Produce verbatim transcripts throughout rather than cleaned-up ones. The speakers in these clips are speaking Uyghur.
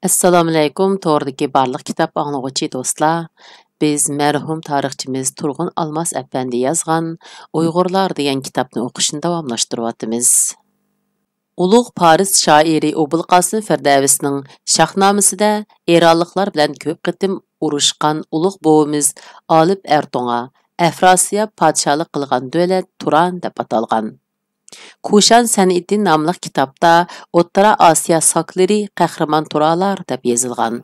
ئەسسالامۇئەلەيكۇم، توردىكى بارلىق كىتاب ئاڭلىغۇچى دوستلار. بىز مەرھۇم تارىخچىمىز تۇرغۇن ئالماس ئەپەندى يازغان ئۇيغۇرلار دېگەن كىتابنى ئوقۇشنى داۋاملاشتۇرۇۋاتىمىز. ئۇلۇغ پارس شائىرى ئوبۇلقاسىم فىردەۋسنىڭ شاھنامىسىدە ئىرانلىقلار بىلەن كۆپ قېتىم ئۇرۇشقان ئۇلۇغ بوۋىمىز ئالىپ ئەرتوڭا ئەفراسىياب پادىشاھلىق قىلغان دۆلەت تۇران دەپ ئاتالغان. كۇشان سەنئىتى ناملىق كىتابتا ئوتتۇرا ئاسىيا ساكلىرى قەھرىمان تۇرالار دەپ يېزىلغان.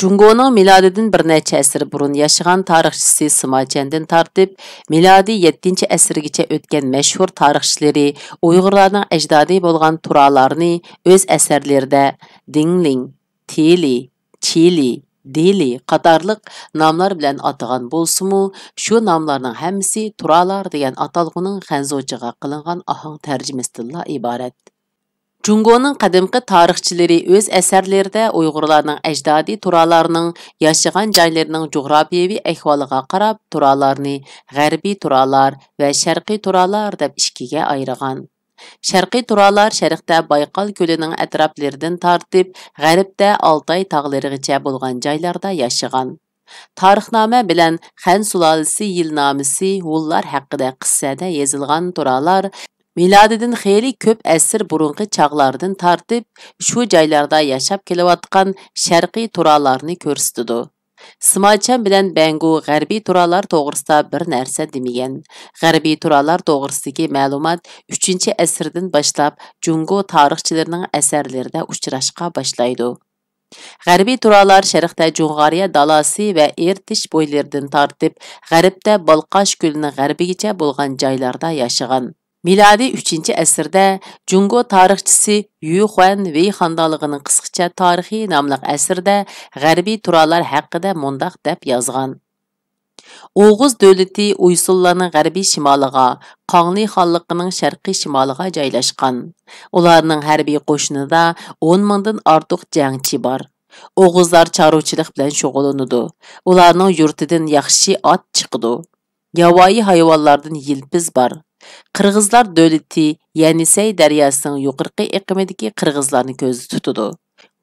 جۇڭگونىڭ مىلادىدىن بىر نەچچە ئەسىر بۇرۇن ياشىغان تارىخچىسى سىما چيەندىن تارتىپ، مىلادىي يەتتىنچى ئەسىرگىچە ئۆتكەن مەشھۇر تارىخچىلىرى ئۇيغۇرلارنىڭ ئەجدادى بولغان تۇرالارنى ئۆز ئەسەرلىرىدە دىڭلىڭ، تىلى، چىلى، دىلى قاتارلىق ناملار بىلەن ئاتىغان بولسىمۇ، شۇ ناملارنىڭ ھەممىسى تۇرالار دېگەن ئاتالغۇنىڭ خەنزۇچىغا قىلىنغان ئاھاڭ تەرجىمىسىدىنلا ئىبارەت. جۇڭگونىڭ قەدىمكى تارىخچىلىرى ئۆز ئەسەرلىرىدە ئۇيغۇرلارنىڭ ئەجدادى تۇرالارنىڭ ياشىغان جايلىرىنىڭ جۇغراپىيەۋى ئەھۋالىغا قاراپ، تۇرالارنى غەربىي تۇرالار ۋە شەرقىي تۇرالار دەپ ئىككىگە ئايرىغان. شەرقىي تۇرالار شەرقتە بايقال كۆلىنىڭ ئەتراپلىرىدىن تارتىپ، غەربتە ئالتاي تاغلىرىغىچە بولغان جايلاردا ياشىغان. تارىخنامە بىلەن خەن سۇلالىسى يىلنامىسى ھونلار ھەققىدە قىسسەدە يېزىلغان تۇرالار مىلادىدىن خېلى كۆپ ئەسىر بۇرۇنقى چاغلاردىن تارتىپ شۇ جايلاردا ياشاپ كېلىۋاتقان شەرقىي تۇرالارنى كۆرسىتىدۇ. سىما چيەن بىلەن بەنگۇ غەربىي تۇرالار توغرىسىدا بىر نەرسە دېمىگەن. غەربىي تۇرالار توغرىسىدىكى مەلۇمات ئۈچىنچى ئەسىردىن باشلاپ جۇڭگو تارىخچىلىرىنىڭ ئەسەرلىرىدە ئۇچراشقا باشلايدۇ. غەربىي تۇرالار شەرقتە جۇڭغارىيە دالاسى ۋە ئىرتىش بويلىرىدىن تارتىپ، غەربتە بالقاش كۆلىنىڭ غەربىگىچە بولغان جايلاردا ياشىغان. مىلادىي ئۈچىنچى ئەسىردە جۇڭگو تارىخچىسى يۈ خۇەن ۋېي خانىدانلىقىنىڭ قىسقىچە تارىخى ناملىق ئەسىرىدە غەربىي تۇرالار ھەققىدە مۇنداق دەپ يازغان: ئوغۇز دۆلىتى ئۇيسۇنلارنىڭ غەربىي شىمالىغا، قاڭلى خانلىقىنىڭ شەرقىي شىمالىغا جايلاشقان. ئۇلارنىڭ ھەربىي قوشۇنىدا ئون مىڭدىن ئارتۇق جەڭچى بار. ئوغۇزلار چارۋىچىلىق بىلەن شۇغۇللىنىدۇ. ئۇلارنىڭ يۇرتىدىن ياخشى ئات چىقىدۇ. ياۋايى ھايۋانلاردىن يىلپىز بار. قىرغىزلار دۆلىتى يەنىسەي دەرياسىنىڭ يۇقىرىقى ئېقىمىدىكى قىرغىزلارنى كۆزدە تۇتىدۇ.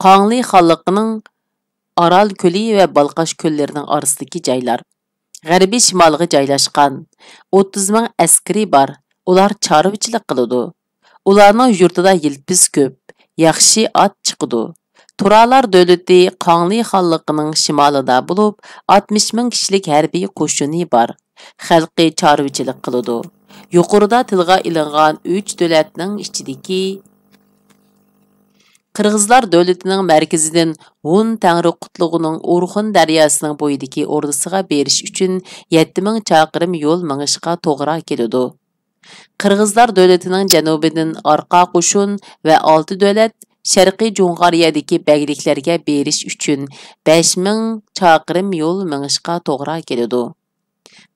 قاڭلى خانلىقىنىڭ ئارال كۆلى ۋە بالقاش كۆللىرىنىڭ ئارىسىدىكى جايلار. غەربىي شىمالغا جايلاشقان. ئوتتۇز مىڭ ئەسكىرى بار. ئۇلار چارۋىچىلىق قىلىدۇ. ئۇلارنىڭ يۇرتىدا يىلپىز كۆپ، ياخشى ئات چىقىدۇ. تۇرالار دۆلىتى قاڭلى خانلىقىنىڭ شىمالىدا بولۇپ، ئاتمىش مىڭ كىشىلىك ھەربىي قوشۇنى بار. خەلقى چارۋىچىلىق قىلىدۇ. يۇقىرىدا تىلغا ئېلىنغان ئۈچ دۆلەتنىڭ ئىچىدىكى قىرغىزلار دۆلىتىنىڭ مەركىزىدىن ھون تەڭرى قۇتلۇقىنىڭ ئورخۇن دەرياسىنىڭ بويىدىكى ئوردىسىغا بېرىش ئۈچۈن يەتتە مىڭ چاقىرىم يول مېڭىشقا توغرا كېلىدۇ. قىرغىزلار دۆلىتىنىڭ جەنۇبىدىن ئارقا قوشۇن ۋە ئالتە دۆلەت شەرقىي جۇڭغارىيەدىكى بەگلىكلەرگە بېرىش ئۈچۈن بەش مىڭ چاقىرىم يول مېڭىشقا توغرا كېلىدۇ.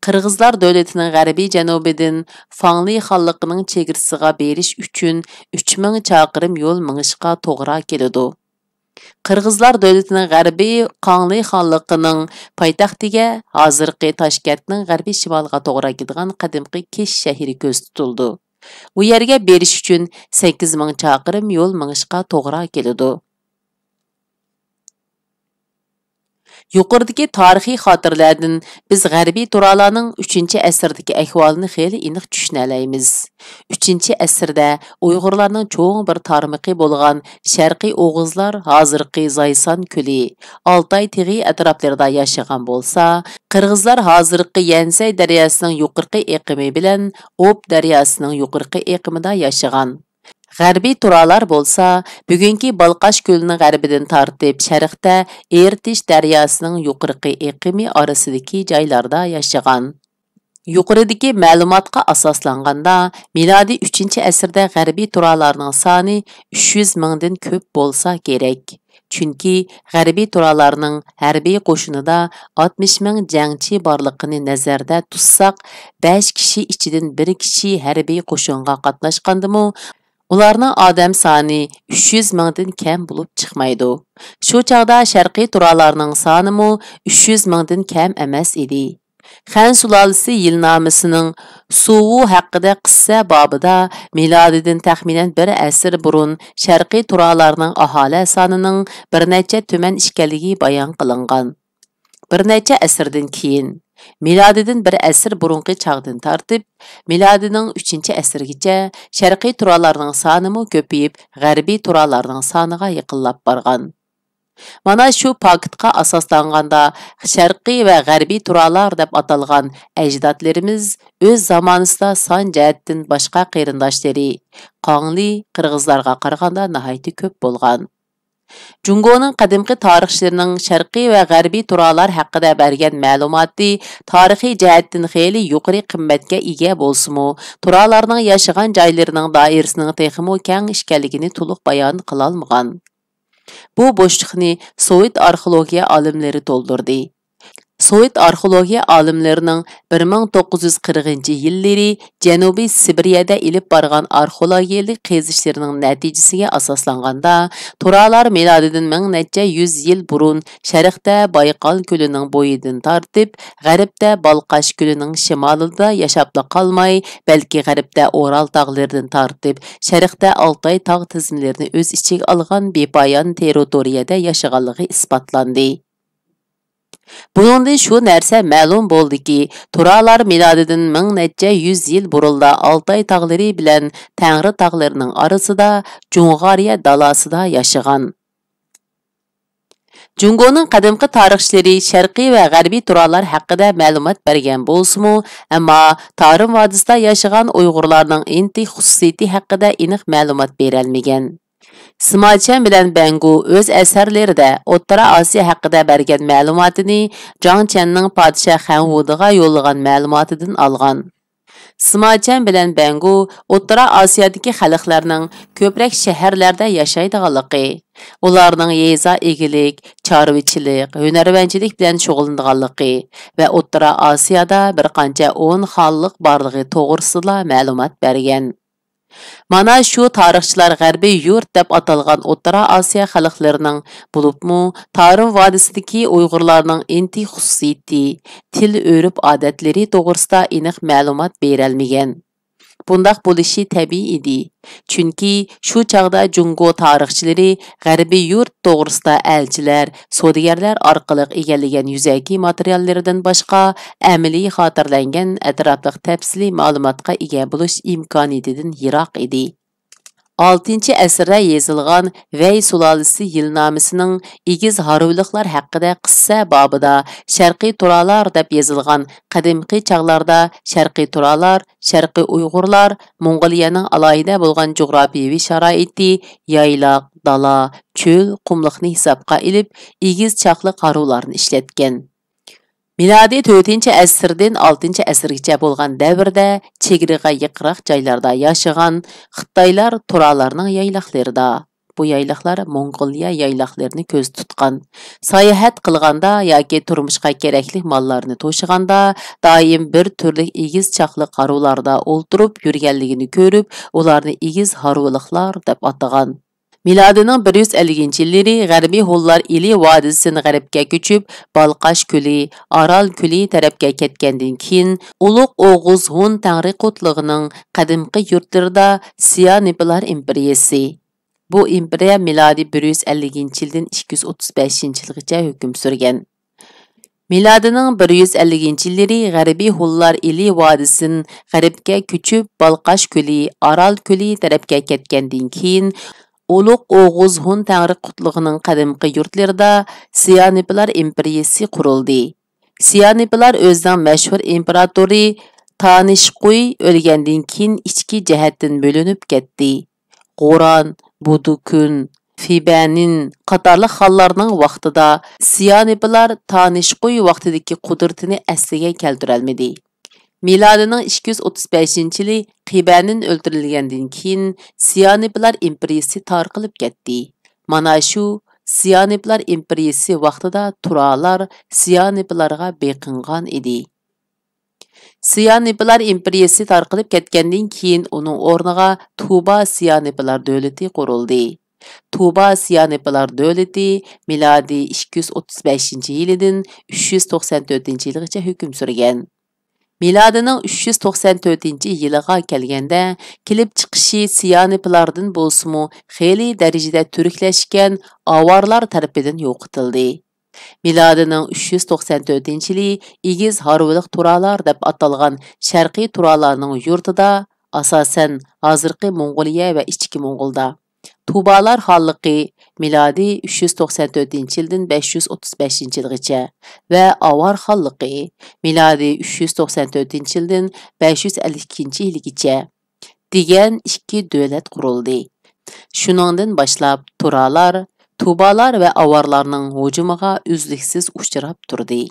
قىرغىزلار دۆلىتىنىڭ غەربىي جەنۇبىدىن فاڭلى خانلىقىنىڭ چېگرىسىغا بېرىش ئۈچۈن ئۈچ مىڭ چاقىرىم يول مېڭىشقا توغرا كېلىدۇ. قىرغىزلار دۆلىتىنىڭ غەربىي قاڭلى خانلىقىنىڭ پايتەختىگە، ھازىرقى تاشكەنتنىڭ غەربىي شىمالىغا توغرا كېلىدىغان قەدىمكى كىش شەھىرى كۆزدە تۇتۇلىدۇ. ئۇ يەرگە بېرىش ئۈچۈن سەككىز مىڭ چاقىرىم يول مېڭىشقا توغرا كېلىدۇ. يۇقىرىدىكى تارىخىي خاتىرىلەردىن بىز غەربىي تۇرالارنىڭ ئۈچىنچى ئەسىردىكى ئەھۋالىنى خېلى ئېنىق چۈشىنەلەيمىز. ئۈچىنچى ئەسىردە ئۇيغۇرلارنىڭ چوڭ بىر تارمىقى بولغان شەرقىي ئوغۇزلار ھازىرقى زايسان كۆلى، ئالتاي تېغى ئەتراپلىرىدا ياشىغان بولسا، قىرغىزلار ھازىرقى يەنسەي دەرياسىنىڭ يۇقىرىقى ئېقىمى بىلەن ئوب دەرياسىنىڭ يۇقىرىقى ئېقىمىدا ياشىغان. غەربىي تۇرالار بولسا، بۈگۈنكى بالقاش كۆلىنىڭ غەربىدىن تارتىپ شەرقتە ئىرتىش دەرياسىنىڭ يۇقىرىقى ئېقىمى ئارىسىدىكى جايلاردا ياشىغان. يۇقىرىدىكى مەلۇماتقا ئاساسلانغاندا، مىلادىي ئۈچىنچى ئەسىردە غەربىي تۇرالارنىڭ سانى ئۈچ يۈز مىڭدىن كۆپ بولسا كېرەك. چۈنكى غەربىي تۇرالارنىڭ ھەربىي قوشۇنىدا ئاتمىش مىڭ جەڭچى بارلىقىنى نەزەردە تۇتساق، بەش كىشى ئىچىدىن بىر كىشى ھەربىي قوشۇنغا قاتناشقاندىمۇ، ئۇلارنىڭ ئادەم سانى ئۈچ يۈز مىڭدىن كەم بولۇپ چىقمايدۇ. شۇ چاغدا شەرقىي تۇرالارنىڭ سانىمۇ ئۈچ يۈز مىڭدىن كەم ئەمەس ئىدى. خەن سۇلالىسى يىلنامىسىنىڭ سۇۋۇ ھەققىدە قىسسە بابىدا مىلادىدىن تەخمىنەن بىر ئەسىر بۇرۇن شەرقىي تۇرالارنىڭ ئاھالە سانىنىڭ بىر نەچچە تۈمەن ئىكەنلىكى بايان قىلىنغان. بىر نەچچە ئەسىردىن كېيىن، مىلادىدىن بىر ئەسىر بۇرۇنقى چاغدىن تارتىپ، مىلادىنىڭ ئۈچىنچى ئەسىرگىچە شەرقىي تۇرالارنىڭ سانىمۇ كۆپىيىپ، غەربىي تۇرالارنىڭ سانىغا يېقىنلاپ بارغان. مانا شۇ پاكىتقا ئاساسلانغاندا، شەرقىي ۋە غەربىي تۇرالار دەپ ئاتالغان ئەجدادلىرىمىز ئۆز زامانىسىدا سان جەھەتتىن باشقا قېرىنداشلىرى، قاڭلى، قىرغىزلارغا قارىغاندا ناھايىتى كۆپ بولغان. جۇڭگونىڭ قەدىمكى تارىخچىلىرىنىڭ شەرقىي ۋە غەربىي تۇرالار ھەققىدە بەرگەن مەلۇماتى تارىخىي جەھەتتىن خېلى يۇقىرى قىممەتكە ئىگە بولسىمۇ، تۇرالارنىڭ ياشىغان جايلىرىنىڭ دائىرىسىنىڭ تېخىمۇ كەڭ ئىكەنلىكىنى تولۇق بايان قىلالمىغان. بۇ بوشلۇقنى سوۋېت ئارخېئولوگىيە ئالىملىرى تولدۇردى. سوۋېت ئارخېئولوگىيە ئالىملىرىنىڭ بىر مىڭ توققۇز يۈز قىرىقىنچى يىللىرى جەنۇبىي سىبىرىيەدە ئېلىپ بارغان ئارخېئولوگىيەلىك قېزىشلىرىنىڭ نەتىجىسىگە ئاساسلانغاندا، تۇرالار مىلادىدىن مىڭ نەچچە يۈز يىل بۇرۇن شەرقتە بايقال كۆلىنىڭ بويىدىن تارتىپ، غەربتە بالقاش كۆلىنىڭ شىمالىدا ياشاپلا قالماي، بەلكى غەربتە ئورال تاغلىرىدىن تارتىپ، شەرقتە ئالتاي تاغ تىزمىلىرىنى ئۆز ئىچىگە ئالغان بىپايان تېررىتورىيەدە ياشىغانلىقى ئىسپاتلاندى. بۇنىڭدىن شۇ نەرسە مەلۇم بولدىكى، تۇرالار مىلادىدىن مىڭ نەچچە يۈز يىل بۇرۇنلا ئالتاي تاغلىرى بىلەن تەڭرى تاغلىرىنىڭ ئارىسىدا، جۇڭغارىيە دالاسىدا ياشىغان. جۇڭگونىڭ قەدىمكى تارىخچىلىرى شەرقىي ۋە غەربىي تۇرالار ھەققىدە مەلۇمات بەرگەن بولسىمۇ، ئەمما تارىم ۋادىسىدا ياشىغان ئۇيغۇرلارنىڭ ئىنتىك خۇسۇسىيىتى ھەققىدە ئېنىق مەلۇمات بېرەلمىگەن. سىماچيەن بىلەن بەنگۇ ئۆز ئەسەرلىرىدە ئوتتۇرا ئاسىيا ھەققىدە بەرگەن مەلۇماتىنى جاڭ چيەننىڭ پادىشاھ خەن ۋۇدىغا يوللىغان مەلۇماتىدىن ئالغان. سىماچيەن بىلەن بەنگۇ ئوتتۇرا ئاسىيادىكى خەلقلەرنىڭ كۆپرەك شەھەرلەردە ياشايدىغانلىقى، ئۇلارنىڭ يېزا ئىگىلىك، چارۋىچىلىق، ھۈنەرۋەنچىلىك بىلەن شۇغۇللىنىدىغانلىقى ۋە ئوتتۇرا ئاسىيادا بىر قانچە ئون خانلىق بارلىقى توغرىسىدىلا مەلۇمات بەرگەن. مانا شۇ تارىخچىلار غەربىي يۇرت دەپ ئاتالغان ئوتتۇرا ئاسىيا خەلقلىرىنىڭ، بولۇپمۇ تارىم ۋادىسىدىكى ئۇيغۇرلارنىڭ ئىنتىك خۇسۇسىيىتى، تىل، ئۆرپ-ئادەتلىرى توغرىسىدا ئېنىق مەلۇمات بېرەلمىگەن. بۇنداق بولۇشى تەبىئىي ئىدى. چۈنكى شۇ چاغدا جۇڭگو تارىخچىلىرى غەربىي يۇرت توغرىسىدا ئەلچىلەر، سودىگەرلەر ئارقىلىق ئىگىلىگەن يۈزەكى ماتېرىياللىرىدىن باشقا، ئەمەلىي خاتىرىلەنگەن ئەتراپلىق تەپسىلىي مەلۇماتقا ئىگە بولۇش ئىمكانىيىتىدىن يىراق ئىدى. ئالتىنچى ئەسىردە يېزىلغان ۋەي سۇلالىسى يىلنامىسىنىڭ ئېگىز ھارۋىلىقلار ھەققىدە قىسسە بابىدا شەرقىي تۇرالار دەپ يېزىلغان قەدىمكى چاغلاردا شەرقىي تۇرالار، شەرقىي ئۇيغۇرلار موڭغۇلىيەنىڭ ئالاھىدە بولغان جۇغراپىيەۋى شارائىتى، يايلاق، دالا، چۆل، قۇملۇقنى ھېسابقا ئېلىپ، ئېگىز چاقلىق ھارۋىلارنى ئىشلەتكەن. مىلادىي تۆتىنچى ئەسىردىن ئالتىنچى ئەسىرگىچە بولغان دەۋردە چېگرىغا يېقىنراق جايلاردا ياشىغان خىتايلار تۇرالارنىڭ يايلاقلىرىدا، بۇ يايلاقلار موڭغۇلىيە يايلاقلىرىنى كۆزدە تۇتقان، ساياھەت قىلغاندا ياكى تۇرمۇشقا كېرەكلىك ماللارنى توشۇغاندا دائىم بىر تۈرلۈك ئېگىز چاقلىق ھارۋىلاردا ئولتۇرۇپ يۈرگەنلىكىنى كۆرۈپ، ئۇلارنى ئېگىز ھارۋىلىقلار دەپ ئاتىغان. مىلادىنىڭ بىر يۈز ئەللىكىنچى يىللىرى غەربىي ھونلار ئىلى ۋادىسىدىن غەربكە كۆچۈپ، بالقاش كۆلى، ئارال كۆلى تەرەپكە كەتكەندىن كېيىن، ئۇلۇغ ئوغۇز ھون تەڭرى قۇتلۇقىنىڭ قەدىمكى يۇرتلىرىدا سىيانىپلار ئىمپېرىيىسى، بۇ ئىمپېرىيە مىلادىي بىر يۈز ئەللىكىنچى يىلدىن ئىككى يۈز ئوتتۇز بەشىنچى يىلغىچە ھۆكۈم سۈرگەن. مىلادىنىڭ بىر يۈز ئەللىكىنچى يىللىرى غەربىي ھونلار ئىلى ۋادىسىدىن غەربكە كۆچۈپ، بالقاش كۆلى، ئارال كۆلى تەرەپكە كەتكەندىن كېيىن، ئۇلۇغ ئوغۇز ھون تەڭرى قۇتلۇقىنىڭ قەدىمكى يۇرتلىرىدا سىيانىپلار ئىمپېرىيىسى قۇرۇلدى. سىيانىپلار ئۆزىنىڭ مەشھۇر ئىمپېراتورى تانىشقۇي ئۆلگەندىن كېيىن ئىچكى جەھەتتىن بۆلۈنۈپ كەتتى. غوران، بۇدۇكۈن، فىبەنىن قاتارلىق خانلارنىڭ ۋاقتىدا سىيانىپلار تانىشقۇي ۋاقتىدىكى قۇدرىتىنى ئەسلىگە كەلتۈرەلمىدى. مىلادىنىڭ ئىككى يۈز ئوتتۇز بەشىنچى يىلى قىبەنىن ئۆلتۈرۈلگەندىن كېيىن، سىيانىپلار ئىمپېرىيىسى تارقىلىپ كەتتى. مانا شۇ سىيانىپلار ئىمپېرىيىسى ۋاقتىدا تۇرالار سىيانىپلارغا بېقىنغان ئىدى. سىيانىپلار ئىمپېرىيىسى تارقىلىپ كەتكەندىن كېيىن، ئۇنىڭ ئورنىغا تۇبا سىيانىپلار دۆلىتى قۇرۇلدى. تۇبا سىيانىپلار دۆلىتى مىلادىي ئىككى يۈز ئوتتۇز بەشىنچى يىلىدىن ئۈچ يۈز توقسان تۆتىنچى يىلغىچە ھۆكۈم سۈرگەن. مىلادىنىڭ ئۈچ يۈز توقسان تۆتىنچى يىلىغا كەلگەندە، كېلىپ چىقىشى سىيانىپلاردىن بولسىمۇ، خېلى دەرىجىدە تۈركلەشكەن ئاۋارلار تەرىپىدىن يوقىتىلدى. مىلادىنىڭ ئۈچ يۈز توقسان تۆتىنچى يىلى ئېگىز ھارۋىلىق تۇرالار دەپ ئاتالغان شەرقىي تۇرالارنىڭ يۇرتىدا، ئاساسەن، ھازىرقى موڭغۇلىيە ۋە ئىچكى موڭغۇلدا، تۇبالار خانلىقى، مىلادىي ئۈچ يۈز توقسان تۆتىنچى يىلدىن بەش يۈز ئوتتۇز بەشىنچى يىلغىچە، ۋە ئاۋار خانلىقى، مىلادىي ئۈچ يۈز توقسان تۆتىنچى يىلدىن بەش يۈز ئەللىك ئىككىنچى يىلىگىچە دېگەن ئىككى دۆلەت قۇرۇلدى. شۇنىڭدىن باشلاپ تۇرالار، تۇبالار ۋە ئاۋارلارنىڭ ھۇجۇمىغا ئۈزلۈكسىز ئۇچراپ تۇردى.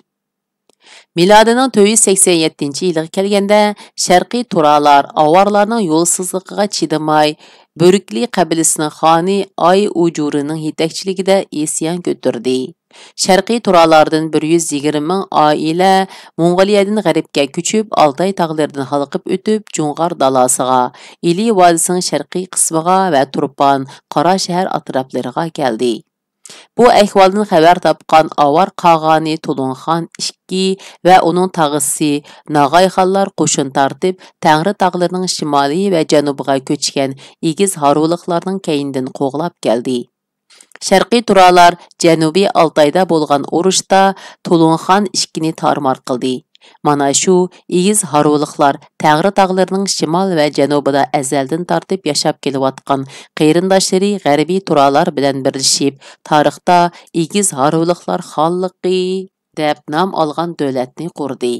مىلادىنىڭ تۆت يۈز سەكسەن يەتتىنچى يىلىغا كەلگەندە، شەرقىي تۇرالار ئاۋارلارنىڭ يولسىزلىقىغا چىدىماي، بۆرۈكلى قەبىلىسىنىڭ خانى ئاي ئۇجۇرىنىڭ يېتەكچىلىكىدە ئىسيان كۆتۈردى. شەرقىي تۇرالاردىن بىر يۈز يىگىرمە مىڭ ئائىلە موڭغۇلىيەدىن غەربكە كۆچۈپ، ئالتاي تاغلىرىدىن ھالقىپ ئۆتۈپ، جۇڭغار دالاسىغا، ئىلى ۋادىسىنىڭ شەرقىي قىسمىغا ۋە تۇرپان، قاراشەھەر ئەتراپلىرىغا كەلدى. بۇ ئەھۋالدىن خەۋەر تاپقان ئاۋار قاغانى تولۇنخان ئىككى ۋە ئۇنىڭ تاغىسى ناغايخانلار قوشۇن تارتىپ، تەڭرى تاغلىرىنىڭ شىمالى ۋە جەنۇبىغا كۆچكەن ئېگىز ھارۋىلىقلارنىڭ كەينىدىن قوغلاپ كەلدى. شەرقىي تۇرالار جەنۇبىي ئالتايدا بولغان ئۇرۇشتا تولۇنخان ئىككىنى تارمار قىلدى. مانا شۇ ئېگىز ھارۋىلىقلار تەڭرى تاغلىرىنىڭ شىمال ۋە جەنۇبىدا ئەزەلدىن تارتىپ ياشاپ كېلىۋاتقان قېرىنداشلىرى غەربىي تۇرالار بىلەن بىرلىشىپ، تارىختا ئېگىز ھارۋىلىقلار خانلىقى دەپ نام ئالغان دۆلەتنى قۇردى.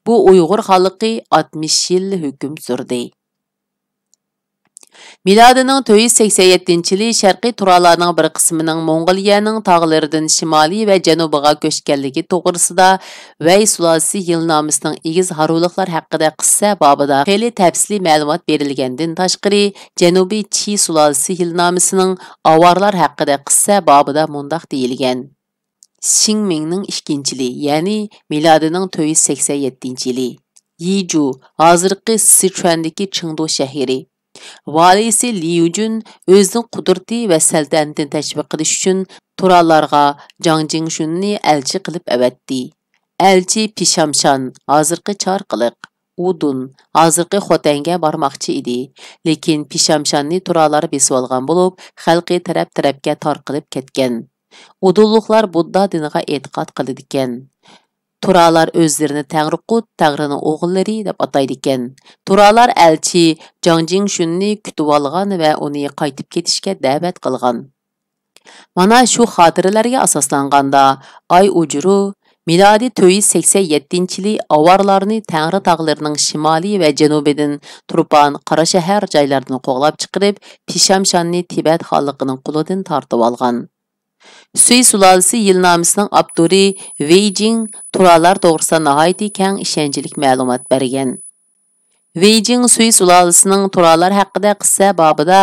بۇ ئۇيغۇر خانلىقى ئاتمىش يىل ھۆكۈم سۈردى. مىلادىنىڭ تۆت يۈز سەكسەن يەتتىنچى يىلى شەرقىي تۇرالارنىڭ بىر قىسمىنىڭ موڭغۇلىيەنىڭ تاغلىرىدىن شىمالىي ۋە جەنۇبىغا كۆچكەنلىكى توغرىسىدا ۋەي سۇلالىسى يىلنامىسىنىڭ ئېگىز ھارۋىلىقلار ھەققىدە قىسسە بابىدا خېلى تەپسىلىي مەلۇمات بېرىلگەندىن تاشقىرى، جەنۇبىي چى سۇلالىسى يىلنامىسىنىڭ ئاۋارلار ھەققىدە قىسسە بابىدا مۇنداق دېيىلگەن: شىڭ مىڭنىڭ ئىككىنچى يىلى، يەنى مىلادىنىڭ تۆت يۈز سەكسەن يەتتىنچى يىلى، يىجۇ، ھازىرقى سىچۈەندىكى چېڭدۇ شەھىرى، ۋالىيسى ليۇجۈن ئۆزىنىڭ قۇدرىتى ۋە سەلتەنىتىنى تەشۋىق قىلىش ئۈچۈن تۇرالارغا جاڭ جىڭشۈننى ئەلچى قىلىپ ئەۋەتتى. ئەلچى پىشامشان، ھازىرقى چارقىلىق، ئۇدۇن، ھازىرقى خوتەنگە بارماقچى ئىدى. لېكىن پىشامشاننى تۇرالار بېسىۋالغان بولۇپ، خەلقى تەرەپ-تەرەپكە تارقىلىپ كەتكەن. ئۇدۇللۇقلار بۇددا دىنىغا ئېتىقاد قىلىدىكەن. تۇرالار ئۆزلىرىنى تەڭرىقۇت، تەڭرىنىڭ ئوغۇللىرى دەپ ئاتايدىكەن. تۇرالار ئەلچى جاڭ جىڭشۈننى كۈتۈۋالغان ۋە ئۇنى قايتىپ كېتىشكە دەۋەت قىلغان. مانا شۇ خاتىرىلەرگە ئاساسلانغاندا، ئاي ئۇجۇرۇ مىلادىي تۆت يۈز سەكسەن يەتتىنچى يىلى ئاۋارلارنى تەڭرى تاغلىرىنىڭ شىمالى ۋە جەنۇبىدىن تۇرپان، قاراشەھەر جايلاردىن قوغلاپ چىقىرىپ، پىشامشاننى تىبەت خانلىقىنىڭ قولىدىن تارتىۋالغان. سۈي سۇلالىسى يىلنامىسىنىڭ ئاپتورى ۋېي جىڭ تۇرالار توغرىسىدا ناھايىتى كەڭ ئىشەنچلىك مەلۇمات بەرگەن. ۋېي جىڭ سۈي سۇلالىسىنىڭ تۇرالار ھەققىدە قىسسە بابىدا،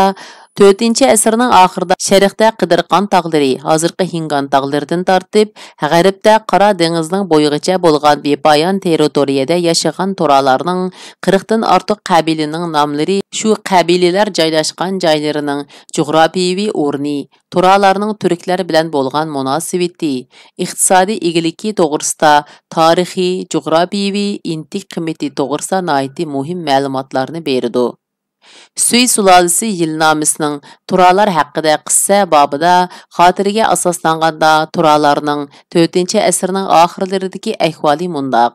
تۆتىنچى ئەسىرنىڭ ئاخىرىدا شەرقتە قىدىرقان تاغلىرى، ھازىرقى ھىنگان تاغلىرىدىن تارتىپ، غەربتە قارا دېڭىزنىڭ بويىغىچە بولغان بىپايان تېررىتورىيەدە ياشىغان تۇرالارنىڭ قىرىقتىن ئارتۇق قەبىلىنىڭ ناملىرى، شۇ قەبىلىلەر جايلاشقان جايلىرىنىڭ جۇغراپىيىۋى ئورنى، تۇرالارنىڭ تۈركلەر بىلەن بولغان مۇناسىۋىتى، ئىقتىسادىي ئىگىلىكى توغرىسىدا، تارىخىي، جۇغراپىيىۋى، ئىنتىك قىممىتى توغرىسىدا ناھايىتى مۇھىم مەلۇماتلارنى بېرىدۇ. سۈي سۇلالىسى يىلنامىسىنىڭ تۇرالار ھەققىدە قىسسە بابىدا خاتىرىگە ئاساسلانغاندا، تۇرالارنىڭ تۆتىنچى ئەسىرنىڭ ئاخىرلىرىدىكى ئەھۋالى مۇنداق.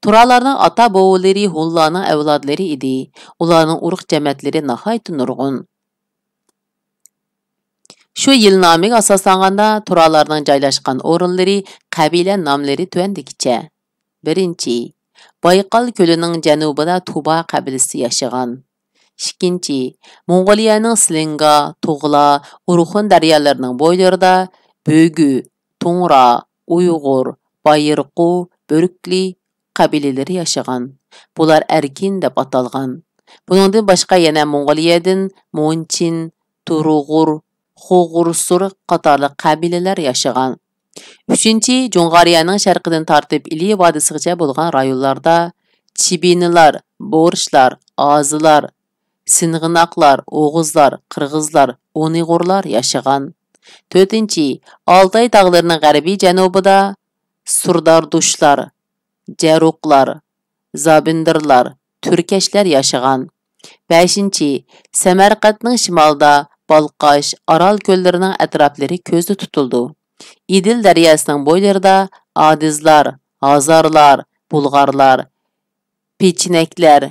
تۇرالارنىڭ ئاتا بوۋىلىرى ھونلارنىڭ ئەۋلادلىرى ئىدى. ئۇلارنىڭ ئۇرۇق جەمەتلىرى ناھايىتى نۇرغۇن. شۇ يىلنامىگە ئاساسلانغاندا، تۇرالارنىڭ جايلاشقان ئورۇنلىرى، قەبىلە ناملىرى تۆۋەندىكىچە. بىرىنچى، بايقال كۆلىنىڭ جەنۇبىدا تۇبا قەبىلىسى ياشىغان. ئىككىنچى، موڭغۇلىيەنىڭ سلىنگا، تۇغلا، ئورخۇن دەريالىرىنىڭ بويلىرىدا بۆگۈ، تۇڭرا، ئۇيغۇر، بايىرقۇ، بۆرۈكلى قەبىلىلىرى ياشىغان. بۇلار ئەركىن دەپ ئاتالغان. بۇنىڭدىن باشقا يەنە موڭغۇلىيەدىن مونچىن، تۇرۇغۇر، خوغۇرسۇر قاتارلىق قەبىلىلەر ياشىغان. ئۈچىنچى، جۇڭغارىيەنىڭ شەرقىدىن تارتىپ ئىلى ۋادىسىغىچە بولغان رايونلاردا چىبىنىلار، بورچلار، ئازىلار، سىنغىناقلار، ئوغۇزلار، قىرغىزلار، ئۇيغۇرلار ياشىغان. تۆتىنچى، ئالتاي تاغلىرىنىڭ غەربىي جەنۇبىدا سۇرداردۇشلار، جەرۇقلار، زابىندىرلار، تۈركەشلەر ياشىغان. بەشىنچى، سەمەرقەنتنىڭ شىمالىدا بالقاش، ئارال كۆللىرىنىڭ ئەتراپلىرى كۆزدە تۇتۇلىدۇ. ئېدىل دەرياسىنىڭ بويلىرىدا ئادىزلار، ھازارلار، بۇلغارلار، پېچىنەكلەر،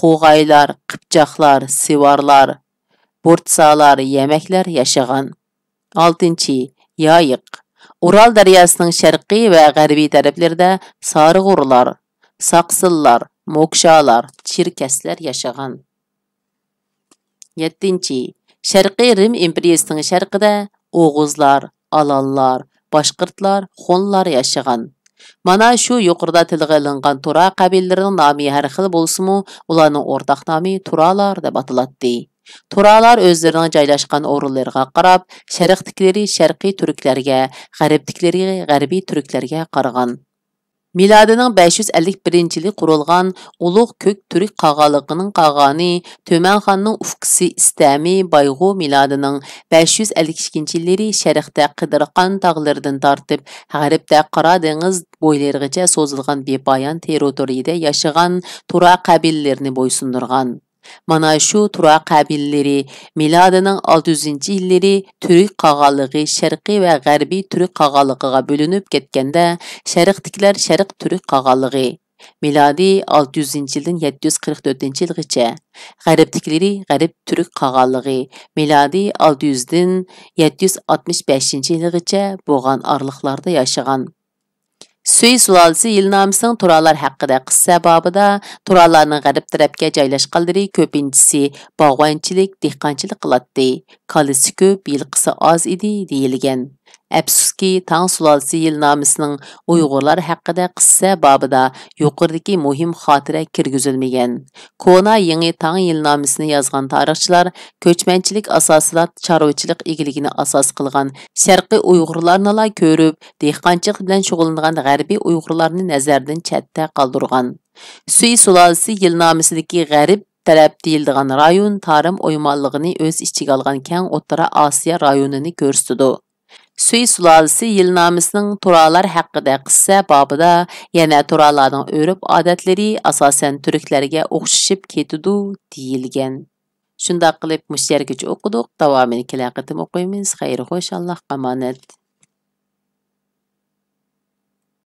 قوغايلار، قىپچاقلار، سىۋارلار، بورتسالار، يەمەكلەر ياشىغان. ئالتىنچى، يايىق. ئۇرال دەرياسىنىڭ شەرقىي ۋە غەربىي تەرەپلىرىدە سارىغۇرلار، ساقسىللار، موكشالار، چېركەسلەر ياشىغان. يەتتىنچى، شەرقىي رىم ئىمپېرىيىسىنىڭ شەرقىدە ئوغۇزلار، ئالانلار، باشقۇرتلار، خونلار ياشىغان. مانا شۇ يۇقىرىدا تىلغا ئېلىنغان تۇرا قەبىلىلىرىنىڭ نامى ھەر خىل بولسىمۇ، ئۇلارنىڭ ئورتاق نامى تۇرالار دەپ ئاتىلاتتى. تۇرالار ئۆزلىرىنىڭ جايلاشقان ئورۇنلىرىغا قاراپ، شەرقتىكىلىرى شەرقىي تۈركلەرگە، غەربتىكىلىرى غەربىي تۈركلەرگە قارىغان. مىلادىنىڭ بەش يۈز ئەللىك بىرىنچى يىلى قۇرۇلغان ئۇلۇغ كۆك تۈرك قاغانلىقىنىڭ قاغانى تۆمەن خاننىڭ ئۇكىسى ئىستەمى بايغۇ مىلادىنىڭ بەش يۈز ئەللىك ئىككىنچى يىللىرى شەرقتە قىدىرخان تاغلىرىدىن تارتىپ، غەربتە قارا دېڭىز بويلىرىغىچە سوزۇلغان بىپايان تېررىتورىيىدە ياشىغان تۇرا قەبىلىلىرىنى بويسۇندۇرغان. مانا شۇ تۇرا قەبىلىلىرى مىلادىنىڭ ئالتە يۈزىنچى يىللىرى تۈرك قاغانلىقى شەرقىي ۋە غەربىي تۈرك قاغانلىقىغا بۆلۈنۈپ كەتكەندە، شەرقتىكىلەر شەرق تۈرك قاغانلىقى، مىلادىي ئالتە يۈزىنچى يىلدىن يەتتە يۈز قىرىق تۆتىنچى يىلغىچە، غەربتىكىلىرى غەرب تۈرك قاغانلىقى، مىلادىي ئالتە يۈزدىن يەتتە يۈز ئاتمىش بەشىنچى يىلغىچە بولغان ئارىلىقلاردا ياشىغان. سۈي سۇلالىسى يىلنامىسىنىڭ تۇرالار ھەققىدە قىسسە بابىدا تۇرالارنىڭ غەرب تەرەپكە جايلاشقانلىرى كۆپىنچىسى باغۋەنچىلىك، دېھقانچىلىق قىلاتتى، كالىسى كۆپ، يىلقىسى ئاز ئىدى، دېيىلگەن. ئەپسۇسكى، تاڭ سۇلالىسى يىلنامىسىنىڭ ئۇيغۇرلار ھەققىدە قىسسە بابىدا يۇقىرىدىكى مۇھىم خاتىرە كىرگۈزۈلمىگەن. كونا يېڭى تاڭ يىلنامىسىنى يازغان تارىخچىلار كۆچمەنچىلىك ئاساسىدا چارۋىچىلىق ئىگىلىكىنى ئاساس قىلغان شەرقىي ئۇيغۇرلارنىلا كۆرۈپ، دېھقانچىلىق بىلەن شۇغۇللىنىدىغان غەربىي ئۇيغۇرلارنى نەزەردىن چەتتە قالدۇرغان. سۈي سۇلالىسى يىلنامىسىدىكى غەرب تەرەپ دېيىلىدىغان رايون تارىم ئويمانلىقىنى ئۆز ئىچىگە ئالغان كەڭ ئوتتۇرا ئاسىيا رايونىنى كۆرسىتىدۇ. سۈي سۇلالىسى يىلنامىسىنىڭ تۇرالار ھەققىدە قىسسە بابىدا يەنە تۇرالارنىڭ ئۆرپ-ئادەتلىرى ئاساسەن تۈركلەرگە ئوخشىشىپ كېتىدۇ، دېيىلگەن. شۇنداق قىلىپ مۇشۇ يەرگىچە ئوقۇدۇق. داۋامىنى كېلەر قېتىم ئوقۇيمىز. خەير خوش، ئاللاھقا ئامانەت.